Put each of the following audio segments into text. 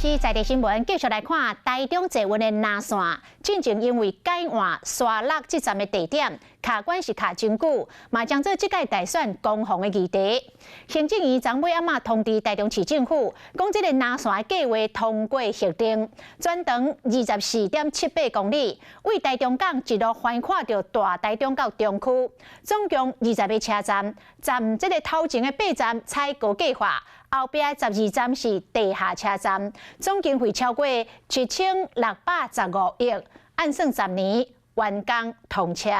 視在地新聞，繼續來看台中捷運的藍線，進前因為改換沙鹿這站的地點，卡關是卡真久，嘛將做這屆大選攻防的議題。行政院昨尾暗仔通知台中市政府，講這個藍線的計劃通過核定，全長24.78公里，對台中港一路橫跨著大台中到中區，總共20個車站，站這个頭前的八站採高架化，後壁12站是地下車站，總經費超過7615億，按算10年完工通車。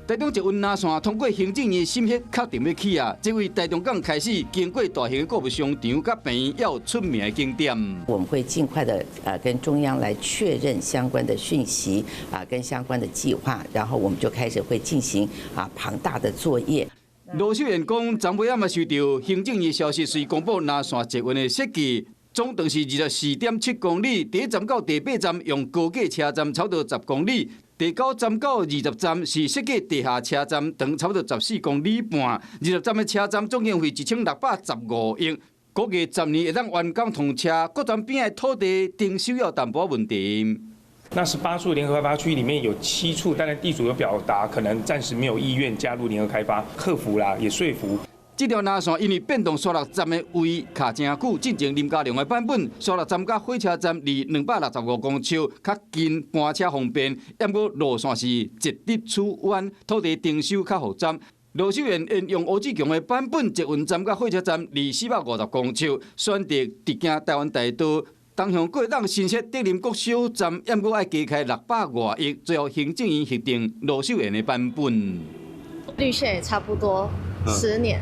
台中捷運藍線通過行政院審核，確定欲起啊！這為台中港開始經過大型購物商場、佮病院，猶有出名的景點。我們會盡快的跟中央來確認相關的訊息啊，跟相關的計劃，然後我們就開始會進行啊龐大的作業。羅秀燕講，昨尾暗嘛收到行政院消息，隨公布藍線捷運的設計，總長是24.7公里，第一站到第八站用高架車站差不多10公里。第九站到20站是設計地下車站，長差不多14公里半。20站的車站總經費1615億，估計10年會當完工通車。各站邊的土地徵收有淡薄問題。那18處聯合開發區裡面有7處，當然地主有表達可能暫時沒有意願加入聯合開發，克服啦，也說服。這條藍線因為變動沙鹿站的位卡誠久，進前林佳龍的版本，沙鹿站佮火車站離265公尺，較近，趕車方便。毋過路線是直直出彎，土地徵收較複雜。羅秀燕沿用吳志強的版本，捷運站佮火車站離450公尺，選擇直行台灣大道。東向過當新設德林國小站，毋過愛加開600外億，最後行政院核定羅秀燕的版本。綠線也差不多10年。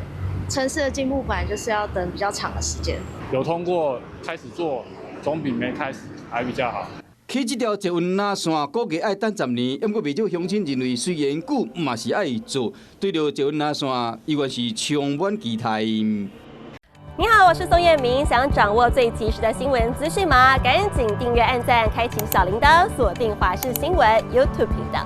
城市的進步本來就是要等比較長的時間。有通過開始做，總比沒開始還比較好。起這條捷運藍線，估計愛等十年，毋過袂少鄉親認為，雖然久，嘛是愛做。對著捷運藍線，依然是充滿期待。你好，我是宋燕明，想掌握最及時的新聞資訊嗎？趕緊訂閱、按讚、開啟小鈴鐺，鎖定華視新聞 YouTube 頻道。